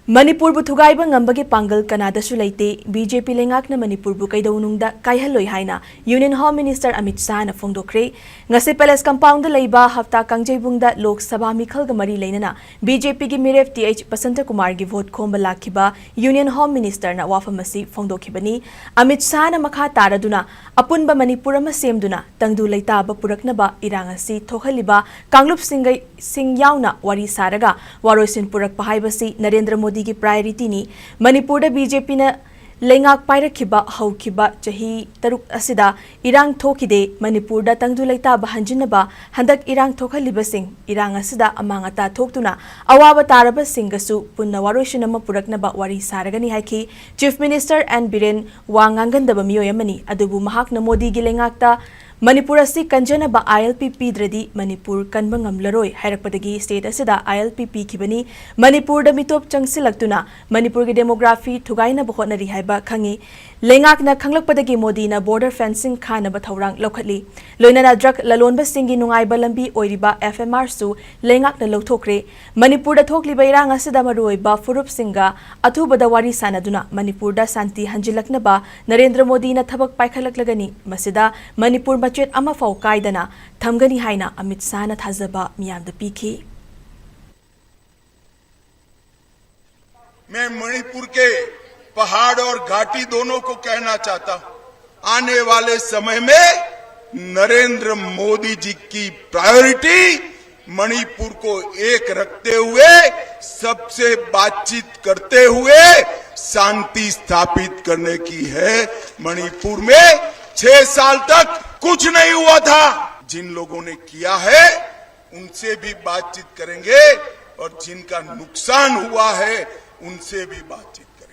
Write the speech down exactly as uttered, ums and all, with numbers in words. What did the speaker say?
ꯃꯅꯤꯄꯨꯔꯕꯨ ꯊꯨꯒꯥꯏꯕ ꯉꯝꯕꯒꯤ ꯄꯥꯡꯒꯜ ꯀꯅꯥꯗꯁꯨ ꯂꯩꯇꯦ꯫ ꯕꯤ ꯖꯦ ꯄꯤ ꯂꯩꯉꯥꯛꯅ ꯃꯅꯤꯄꯨꯔꯕꯨ ꯀꯩꯗꯧꯅꯨꯡꯗ ꯀꯥꯏꯍꯜꯂꯣꯏ ꯍꯥꯏꯅ Union Home Minister ꯑꯃꯤꯠ ꯁꯥꯍꯅ ꯐꯣꯡꯗꯣꯛꯈ꯭ꯔꯦ꯫ ꯉꯁꯤ Palace Compoundꯗ ꯂꯩꯕ ꯍꯞꯇꯥ ꯀꯥꯡꯖꯩꯕꯨꯡꯗ ꯂꯣꯛ ꯁꯚꯥ ꯃꯤꯈꯜꯒ ꯃꯔꯤ ꯂꯩꯅꯅ ꯕꯤ ꯖꯦ ꯄꯤꯒꯤ ꯃꯤꯔꯦꯞ ꯇꯤ ꯑꯩꯆ ꯕꯁꯟꯇꯀꯨꯃꯥꯔꯒꯤ ꯚꯣꯠ ꯈꯣꯝꯕ ꯂꯥꯛꯈꯤꯕ Union Home Ministerꯅ ꯋꯥꯐꯝ ꯑꯁꯤ ꯐꯣꯡꯗꯣꯛꯈꯤꯕꯅꯤ꯫ ꯑꯃꯤꯠ ꯁꯥꯍꯅ ꯃꯈꯥ ꯇꯥꯔꯗꯨꯅ, ꯑꯄꯨꯟꯕ ꯃꯅꯤꯄꯨꯔ ꯑꯃ ꯁꯦꯝꯗꯨꯅ ꯇꯪꯗꯨ ꯂꯩꯇꯥꯕ ꯄꯨꯔꯛꯅꯕ ꯏꯔꯥꯡ ꯑꯁꯤ ꯊꯣꯛꯍꯜꯂꯤꯕ ꯀꯥꯡꯂꯨꯞꯁꯤꯡꯒ ꯁꯤꯡ ꯌꯥꯎꯅ ꯋꯥꯔꯤ ꯁꯥꯔꯒ ꯋꯥꯔꯣꯏꯁꯤꯟ ꯄꯨꯔꯛꯄ ꯍꯥꯏꯕꯁꯤ ꯅꯔꯦꯟꯗ꯭ꯔ ꯃꯣꯗꯤꯒꯤ priorityꯅꯤ꯫ ꯃꯅꯤꯄꯨꯔꯗ ꯕꯤ ꯖꯦ ꯄꯤꯅ ꯂꯩꯉꯥꯛ ꯄꯥꯏꯔꯛꯈꯤꯕ ꯍꯧꯈꯤꯕ ꯆꯍꯤ ꯇꯔꯨꯛ ꯑꯁꯤꯗ ꯏꯔꯥꯡ ꯊꯣꯛꯈꯤꯗꯦ꯫ ꯃꯅꯤꯄꯨꯔꯗ ꯇꯪꯗꯨ ꯂꯩꯇꯥꯕ ꯍꯟꯖꯤꯟꯅꯕ ꯍꯟꯗꯛ ꯏꯔꯥꯡ ꯊꯣꯛꯍꯜꯂꯤꯕꯁꯤꯡ, ꯏꯔꯥꯡ ꯑꯁꯤꯗ ꯑꯃꯥꯡ ꯑꯇꯥ ꯊꯣꯛꯇꯨꯅ ꯑꯋꯥꯕ ꯇꯥꯔꯕꯁꯤꯡꯒꯁꯨ ꯄꯨꯟꯅ ꯋꯥꯔꯣꯏꯁꯤꯟ ꯑꯃ ꯄꯨꯔꯛꯅꯕ ꯋꯥꯔꯤ ꯁꯥꯔꯒꯅꯤ ꯍꯥꯏꯈꯤ꯫ Chief Minister N ꯕꯤꯔꯦꯟ ꯋꯥ ꯉꯥꯡꯒꯟꯗꯕ ꯃꯤꯑꯣꯏ ꯑꯃꯅꯤ, ꯑꯗꯨꯕꯨ ꯃꯍꯥꯛꯅ ꯃꯣꯗꯤꯒꯤ ꯂꯩꯉꯥꯛꯇ ꯃꯅꯤꯄꯨꯔ ꯑꯁꯤ ꯀꯟꯖꯅꯕ I L P ꯄꯤꯗ꯭ꯔꯗꯤ ꯃꯅꯤꯄꯨꯔ ꯀꯟꯕ ꯉꯝꯂꯔꯣꯏ ꯍꯥꯏꯔꯛꯄꯗꯒꯤ state ꯑꯁꯤꯗ I L P ꯄꯤꯈꯤꯕꯅꯤ꯫ ꯃꯅꯤꯄꯨꯔꯗ ꯃꯤꯇꯣꯞ ꯆꯪꯁꯤꯜꯂꯛꯇꯨꯅ ꯃꯅꯤꯄꯨꯔꯒꯤ demography ꯊꯨꯒꯥꯏꯅꯕ ꯍꯣꯠꯅꯔꯤ ꯍꯥꯏꯕ ꯈꯪꯉꯤ꯫ ꯂꯩꯉꯥꯛꯅ ꯈꯪꯂꯛꯄꯗꯒꯤ ꯃꯣꯗꯤꯅ border fencing ꯈꯥꯅꯕ ꯊꯧꯔꯥꯡ ꯂꯧꯈꯠꯂꯤ꯫ ꯂꯣꯏꯅꯅ drug ꯂꯂꯣꯟꯕꯁꯤꯡꯒꯤ ꯅꯨꯡꯉꯥꯏꯕ ꯂꯝꯕꯤ ꯑꯣꯏꯔꯤꯕ F M Rꯁꯨ ꯂꯩꯉꯥꯛꯅ ꯂꯧꯊꯣꯛꯈ꯭ꯔꯦ꯫ ꯃꯅꯤꯄꯨꯔꯗ ꯊꯣꯛꯂꯤꯕ ꯏꯔꯥꯡ ꯑꯁꯤꯗ ꯃꯔꯨꯑꯣꯏꯕ ꯐꯨꯔꯨꯞꯁꯤꯡꯒ ꯑꯊꯨꯕꯗ ꯋꯥꯔꯤ ꯁꯥꯅꯗꯨꯅ ꯃꯅꯤꯄꯨꯔꯗ ꯁꯥꯟꯇꯤ ꯍꯟꯖꯤꯜꯂꯛꯅꯕ ꯅꯔꯦꯟꯗ꯭ꯔ ꯃꯣꯗꯤꯅ ꯊꯕꯛ ꯄꯥꯏꯈꯠꯂꯛꯂꯒꯅꯤ꯫ ꯃꯁꯤꯗ ꯃꯅꯤꯄꯨꯔ ꯃꯆꯦꯠ ꯑꯃꯐꯥꯎ ꯀꯥꯏꯗꯅ ꯊꯝꯒꯅꯤ ꯍꯥꯏꯅ ꯑꯃꯤꯠ ꯁꯥꯍꯅ ꯊꯥꯖꯕ ꯃꯤꯌꯥꯝꯗ ꯄꯤꯈꯤ꯫ मैं मणिपुर के पहाड़ और घाटी दोनों को कहना चाहता हूं, आने वाले समय में नरेंद्र मोदी जी की priority मणिपुर को एक रखते हुए, सबसे बातचीत करते हुए शांति स्थापित करने की है। मणिपुर में छह साल तक कुछ नहीं हुआ था, जिन लोगों ने किया है उनसे भी बातचीत करेंगे और जिनका नुकसान हुआ है उनसे भी बातचीत करेंगे।